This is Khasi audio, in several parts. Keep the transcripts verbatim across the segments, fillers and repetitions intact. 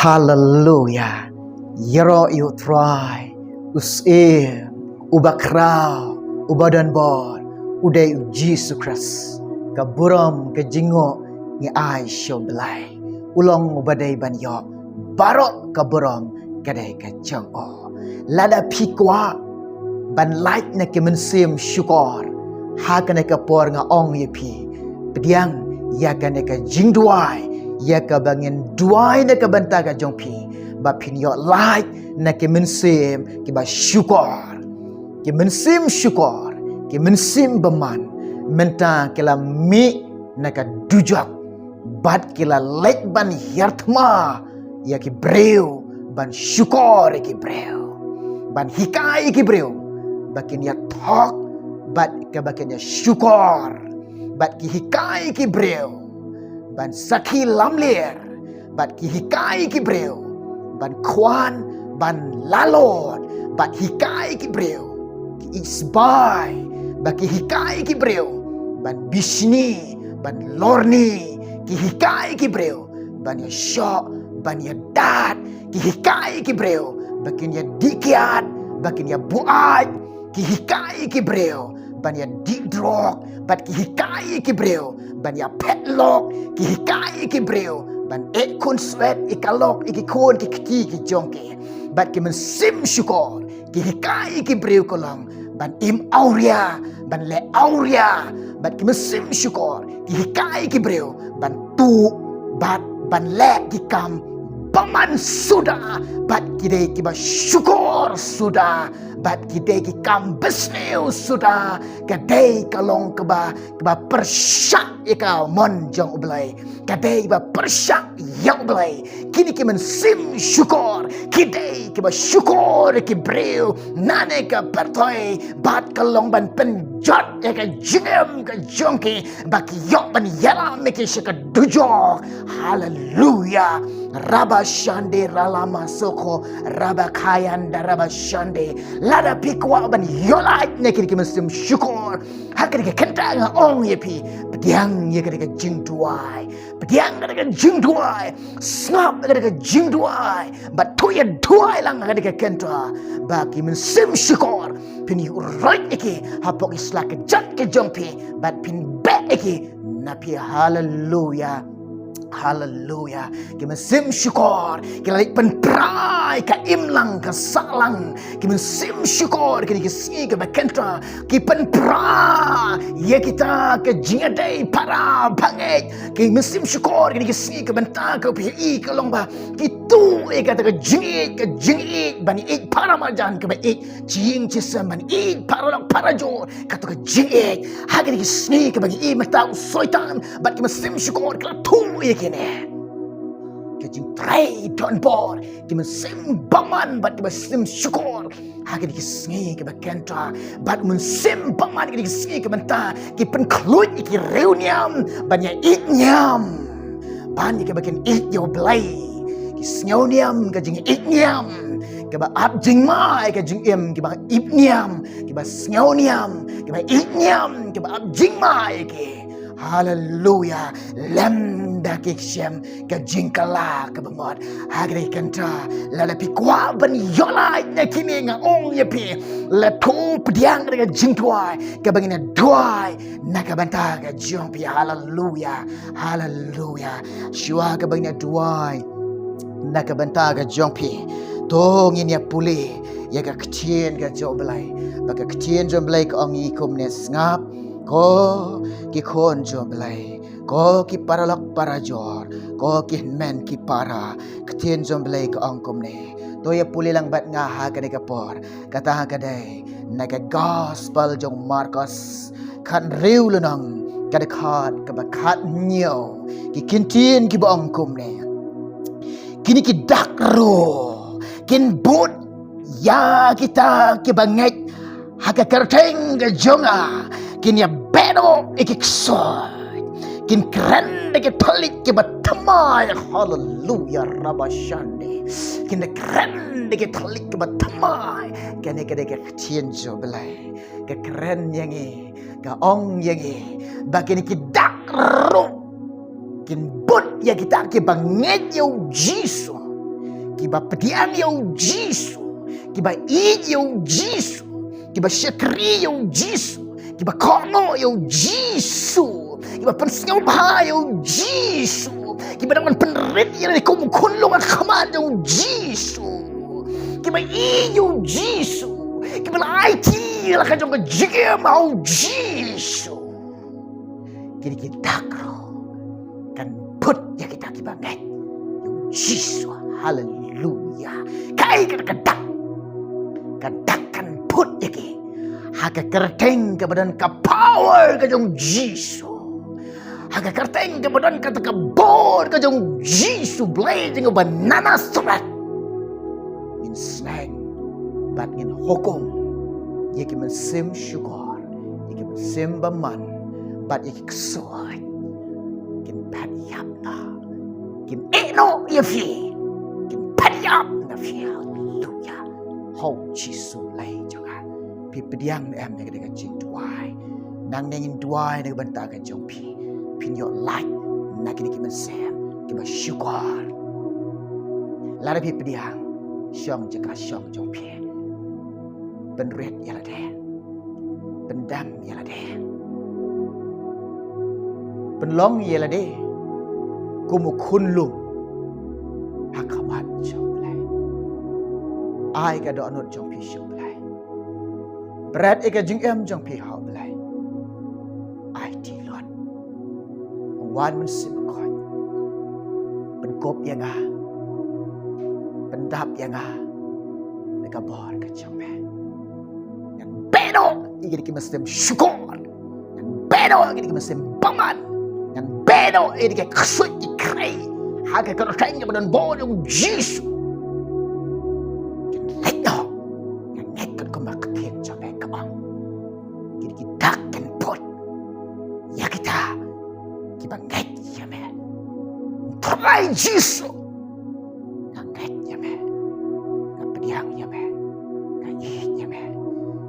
Haleluya. Ïaroh ïa u Trai, u Syiem, u bakhraw, u badonbor, u dei u Jisu Khrist. Ka burom ka jingïoh ngi ai sha u Blei. U long uba dei ban ïoh baroh ka burom ka dei ka jong u. Lada phi kwah ban lait na ki mynsiem shukor, ha kane ka por nga ong ïa phi, pdiang ïa kane ka jingduwai, ïa kaba ngin duwai na ka bynta ka jong phi, ba phin ïoh lait na ki mynsiem kiba shukor. Ki mynsiem shukor, ki mynsiem bymman, mynta ki la mih na ka dujok, bad ki la leit ban hiar thma ïa ki briew, ban shukor ïa ki briew, ban hikai ïa ki briew ba kin ïa thok bad kaba kin ïa shukor, bad ki hikai ïa ki briew ban sakhi lamler, bad ki hikai ïa ki briew ban khwan, ban lalot, bad hikai ïa ki briew ki isbai, bad ki hikai ïa ki briew ban bishni, ban lorni, ki hikai ïa ki briew ban ïa shoh, ban ïa dat, ki hikai ïa ki briew ba kin ïa dih kiad, ba kin ïa buaid, ki hikai ïa ki briew ban ïa dih drok, bad ki hikai ïa ki briew ban ïa phet lok, ki hikai ïa ki briew ban eh khun swet ïa ka lok ïa ki khun ki kti ki jong ki, bad ki mynsiem shukor, ki hikai ïa ki briew ka long ban im awria, ban leh awria, bad ki mynsiem shukor, ki hikai ïa ki briew ban tuh, bad ban leh ki kam bymman suda, bad ki dei kiba shukor suda, bad ki dei ki kam bsniew suda, ka dei ka long kaba, kaba pyrshah ïa ka mon jong u Blei, ka dei ba pyrshah ïa u Blei. Kine ki mynsiem shukor, ki dei kiba shukor ïa ki briew, nane ka pyrthei, bad ka long ban pynjot ïa ka jingim ka jong ki, ba ki ïoh ban ïalam ïa ki sha ka dujok. Haleluya. Raba shande ralama soko, raba kayanda raba shande. Lada phi kwah ban ïoh lait na kine ki mynsiem shukor, ha kane ka kynta nga ong ïa phi, pdiang ïa kane ka jingduwai. Pdiang ïa kane ka jingduwai. Sngap ïa kane ka jingduwai. Bad to ïa duwai lang ha kane ka kynta ba ki mynsiem shukor phin ïa roit ïa ki hapoh ki sla kjat ka jong phi, bad phin beh ïa ki na phi. Haleluya. Haleluya. Ki mynsiem shukor ki la leit pynpra ïa ka imlang ka sahlang. Ki mynsiem shukor kine ki sngi kiba kynta ki pynpra ïa kita ki jingïadei para bangeit. Ki mynsiem shukor kine ki sngi ka bynta kaba phi i ka long ba ki tuh ïa kata ka jingïeit, ka jingïeit ban ïeit para marjan, kaba ïeit jingïeit jingïeit, ban ïeit para lok para jor, kata ka jingïeit. Ha kine ki sngi kaba ngi i mynta u Soitan bad ki mynsiem shukor ki la tuh ïa kine. Ka jingtrei donbor, ki mynsiem bymman bad ki mynsiem shukor ha kine ki sngi kiba kynta, bad mynsiem bymman kine ki sngi kiba bynta ki pynkhluit ïa ki riewniam ban ïa ïeit niam, ban ïa kiba kin ïeit ïa u Blei. Ki sngewniam ka jingïeit niam, kiba ap jingma ïa ka jingim kiba ïeit niam, kiba sngewniam, kiba ïeit niam, kiba ap jingma ïa ki. Haleluya. Lem da ki kshem ka jingkylla kaba mut. Ha kane ka kynta, lada phi kwah ban ïoh lait na kine, nga ong ïa phi, la to pdiang da ka jingduwai kaba ngin ïa duwai na ka bynta ka jong phi. Haleluya. Haleluya. Shuwa kaba ngin ïa duwai na ka bynta ka jong phi, to ngin ïa pule ïa ka ktien ka jong u Blei. Ba ka ktien jong u Blei ka ong ïa kumne, sngap, ko ki khun jong u Blei, ko ki paralok parajor, ko ki hynmen ki para. Ktien jong u Blei ka ong kumne. To ïa pule lang bad nga ha kane ka por. Kata ka dei na ka gospel jong u Markos, khathynriew lynnong, ka dkhot kaba khathynñiew. Ki ktien kiba ong kumne. Kine ki dak ruh kin bud ïa kita kiba ngeit ha ka kyrteng ka jong nga, kin ïa beh noh ïa ki ksoid, kin kren da ki thylliej kiba thymmai. Haleluya, raba shande. Kin ïa kren da ki thylliej kiba thymmai. Kane ka dei ka ktien jong u Blei, ka kren ïa ngi, ka ong ïa ngi ba kine ki dak ruh kin bud ïa kita kiba ngeit ïa u Jisu. Kiba pdiang ïa u Jisu, kiba ïeit ïa u Jisu, kiba shakri ïa u Jisu, kiba kohnguh ïa u Jisu, kiba pynsngewbha ïa u Jisu, kiba dang ban pynrit ïa lade kum u khunlung ha khmat jong u Jisu, kiba ïeit ïa u Jisu, kiba la aiti la ka jong ka jingim ha u Jisu. Kine ki dak ruh kan put ïa kita kiba ngeit ïa u Jisu. Haleluya. Kaei kata ka dak? Ka dak kan put ïa ki ha ka kyrteng kaba don ka power ka jong u Jisu, ha ka kyrteng kaba don kata ka bor ka jong u Jisu Blei jong u ba na Nasareth. Ngin sneng bad ngin hukum ïa ki mynsiem shukor, ïa ki mynsiem bymman bad ïa ki ksuid. Kin phet ïap noh, kin ïeh noh ïa phi, kin phet ïap na phi. Haleluya. Ho Jisu Blei jong nga, phi pdiang ne em ïa ka jingduwai? Nangne ngin duwai na ka bynta ka jong phi. Phin ïoh lait na kine ki mynsiem kiba shukor. Lada phi pdiang, shong jaka shong jong phi, pynrit ïa lade, pyndam ïa lade, pynlong ïa lade kum u khunlung ha khmat jong u Blei. Ai ka dohnud jong phi sha u Blei. Bret ïa ka jingim jong phi ha u Blei. Aiti lut. Wan Mynsiem Bakhuid, pynkup ïa nga, pyndap ïa nga da ka bor ka jong me. Ngan beh noh ïa kine ki mynsiem shukor, ngan beh noh ïa kine ki mynsiem bymman, ngan beh noh ïa kine ki ksuid ki khrei ha ka kyrteng kaba don bor jong u Jisu. Kin leit noh, ngan ngeit katkum ba ka ktien jong me ka ong. Kine ki dak kin put ïa kita kiba ngeit ïa me. Trai Jisu, nga ngeit ïa me, nga pdiang ïa me, nga ïeit ïa me,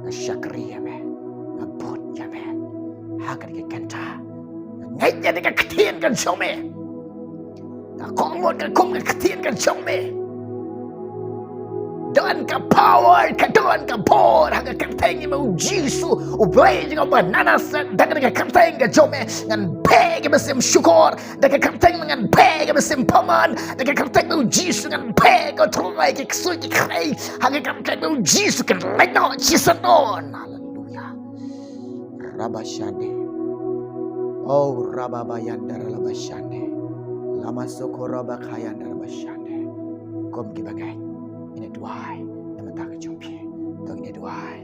nga shakri ïa me, nga bud ïa me. Ha kane ka kynta nga ngeit ïa ka ktien ka jong me. Nga kohnguh katkum ka ktien ka jong me. Don ka power, ka don ka bor ha ka kyrteng jong u Jisu, u Blei jong u ba na Nasareth. Da ka kyrteng ka jong me ngan beh ki mynsiem shukor, da ka kyrteng me ngan beh ki mynsiem bymman, da ka kyrteng jong u Jisu ngan beh, ko Trai, ki ksuid ki khrei. Ha ka kyrteng jong u Jisu kin leit noh shisien. Haleluya. Rabashande. Oh, rababayandara labashande. Lama sokora bakayandara bashande. Kum kiba ngeit, ngin ïa duwai na ka bynta ka jong phi. To ngin ïa duwai.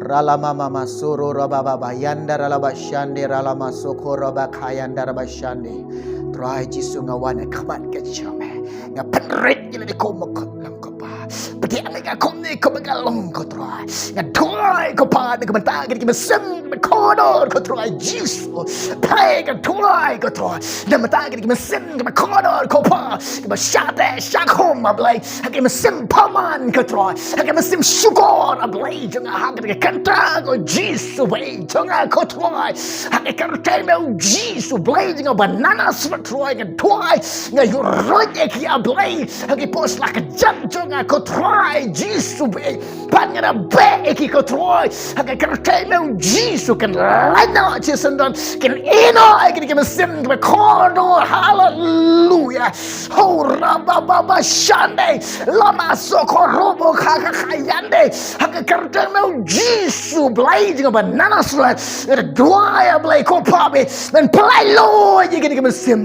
Ralama mama soro rabababa yandara labashande, ralama sokora bakayandara bashande. Trai Jisu, nga wan ha khmat ka jong me. Nga pynrit ïa lade kum u khunlung, ko Pa. Pdiang ïa nga kumne kumba nga long, ko Trai. Nga duwai, ko Pa, na ka bynta kine ki mynsiem kiba kordor, ko Trai Jisu. Peit, nga duwai, ko Trai, na ka bynta kine ki mynsiem kiba kordor, ko Pa, kiba shah teh shah khum, A Blei. Ha ki mynsiem bymman, ko Trai, ha ki mynsiem shukor, A Blei jong nga, ha kane ka kynta, ko Jisu Blei jong nga, ko Trai. Ha ka kyrteng jong u Jisu Blei jong nga ba na Nasareth, Trai, nga duwai, nga ïuhroit ïa ki, A Blei, ha ki por sla kjat jong nga, ko Trai Jisu Blei. Bad ngan beh ïa ki, ko Trai, ha ka kyrteng jong u Jisu, kin leit noh shisien, kin ïeh noh ïa kine ki mynsiem kiba kordor. Haleluya. Ho rabababa shande, lama sokoro bo kha kha kha yande. Ha ka kyrteng jong u Jisu Blei jong nga ba na Nasareth, nga duwai, A Blei, ko Pa, ban pynlait luid ïa kine ki mynsiem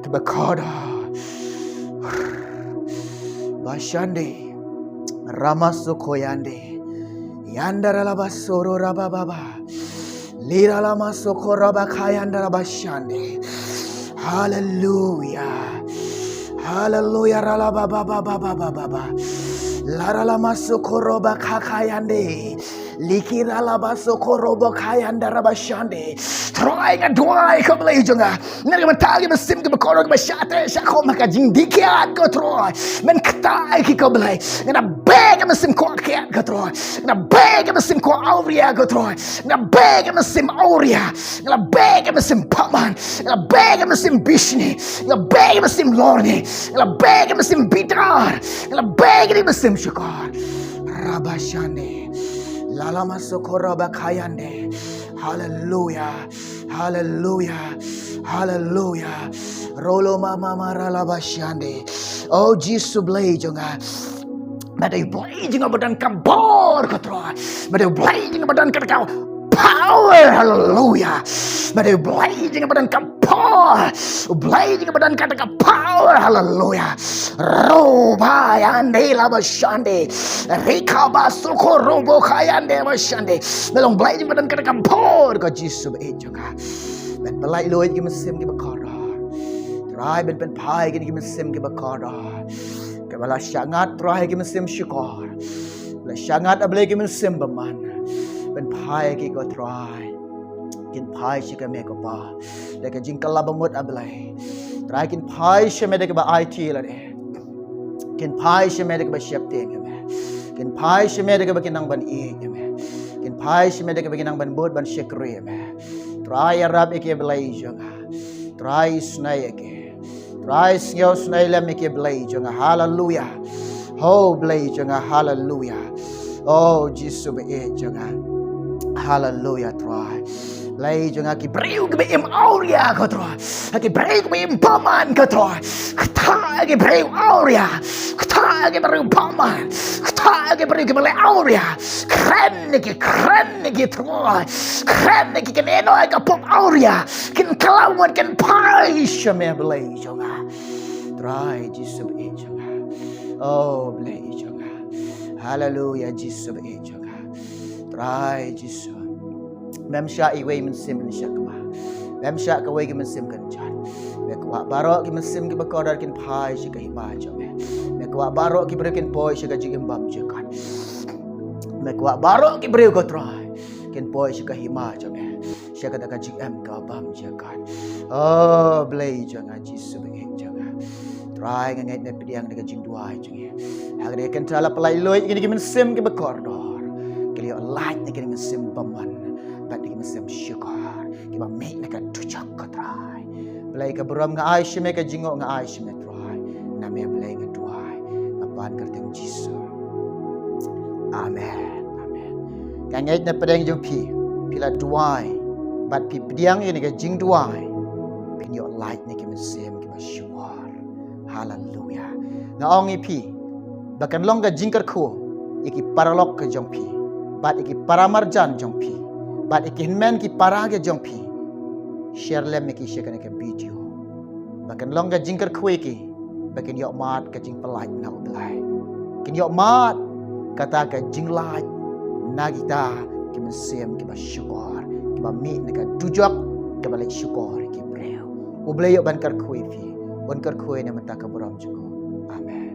kiba kordor. Bashande, rama soko yande, yandara laba soro rabababa, lira lama soko raba kayandara bashande. Haleluya. Haleluya, ralababababababa. Lara lama soko roba kakayande. Likira laba soko roba kayandara bashande. Trai nga duwai ko Blei jong nga. Nga ka mynta ki mynsiem kiba kordor kiba shah teh shah khum ha ka jingdih kiad ko Trai. Men kata ki ko Blei. Nga da beh ki mynsiem kwah kiad ko Trai. Nga da beh ki mynsiem kwah awria ko Trai. Nga da beh ki mynsiem awria. Nga da beh ki mynsiem paman. Nga da beh ki mynsiem bishni. Nga da beh ki mynsiem lorni. Nga da beh ki mynsiem bidar. Nga da beh ki mynsiem shukor. Rabashande. Lala masoko rabakayande. Hallelujah. Hallelujah. Hallelujah. Rolo mama mara laba shande. Oh Jisu Blei jong nga. Ba dei Blei jong nga ba don ka bor ko Trai. Ba dei Blei jong nga ba don ka power. Hallelujah. Ba dei Blei jong nga ba don ka power. Blei jong nga ba don ka power. Hallelujah. Roba yande laba shande. Rika ba suko robo kayande ba shande. Ba long Blei jong nga ba don ka power ko Jisu ba ïeit jong nga. Ban pynlait luid ki mynsiem kiba kordor. Trai ban pynphai ki mynsiem kiba kordor. Kaba la shah ngat Trai ki mynsiem shukor. La shah ngat a Blei ki mynsiem bymman. Pynphai ki ko Trai. Kin phai sha ka me ko Pa. Da ka jingkylla ba mut a Blei. Trai kin phai sha me da kaba aiti lade. Kin phai sha me da kaba sheptieng ïa me. Kin phai sha me da kaba kin nang ban ïeit ïa me. Kin phai sha me da kaba kin nang ban bud ban shakri ïa me. Trai ïarap ïa ki Blei jong nga. Trai isnei ïa ki. Trai sngew snei lem ïa ki Blei jong nga. Hallelujah. Ho Blei jong nga. Hallelujah. Oh Jisu ba ïeit jong nga. Hallelujah Trai. Blei jong nga ki briew kiba im awria ko Trai. Ki briew kiba im bymman ko Trai. Kata ki briew awria. Kata ki briew bymman. Kata ki briew kiba leh awria. Kren ki, kren ki Trai. Kren ki kane no ka pop awria. Kin kylla mut kin phai sha me Blei jong nga. Trai Jisu ba ïeit jong nga. Oh Blei jong nga. Hallelujah Jisu ba ïeit jong nga. Trai Jisu. Mem shah iwei mynsiem in shakma. Mem shah kawei ki mynsiem kan jot. Me kwah baroh ki mynsiem kiba kordor kin phai sha ka hima jong me. Me kwah baroh ki briew kin poi sha ka jingim bymjukut. Me kwah baroh ki briew ko Trai kin poi sha ka hima jong me. Sha kata ka jingim ka bymjukut. Oh Blei jong nga Jisu ba ïeit jong nga. Trai nga ngeit me pdiang da ka jingduwai jong nga. Ha kane ka kynta la pynlait luid kine ki mynsiem kiba kordor. Ki la ïoh lait na kine ki mynsiem bymman. Bad na ki mynsiem shukor. Kiba mih na ka dujok ko Trai. Blei ka burom nga ai sha me ka jingnguh nga ai sha me Trai. Na me Blei nga duwai. Nga pan kyrteng Jisu. Amen. Amen. Nga ngeit na pdeng jong phi. Phi la duwai. Bad phi pdiang ïa kane ka jingduwai. Phin ïoh lait na ki mynsiem kiba shukor. Hallelujah. Nga ong ïa phi. Ba kan long ka jingkyrkhu ïa ki paralok ka jong phi. Bad ïa ki paramarjan jong phi. Bad ïa ki hynmen ki para ka jong phi. Share lem ïa ki sha kane ka video. Ba kan long ka jingkyrkhu ïa ki. Ba kin ïoh mad ka jingpyllait na U Blei. Kin ïoh mad kata ka jinglait na kita ki mynsiem kiba shukor, kiba mih na ka dujok, kiba leh shukor ïa ki briew. U Blei ïoh ban kyrkhu ïa phi. Un kyrkhu ïa na mynta ka burom jong u. Amen.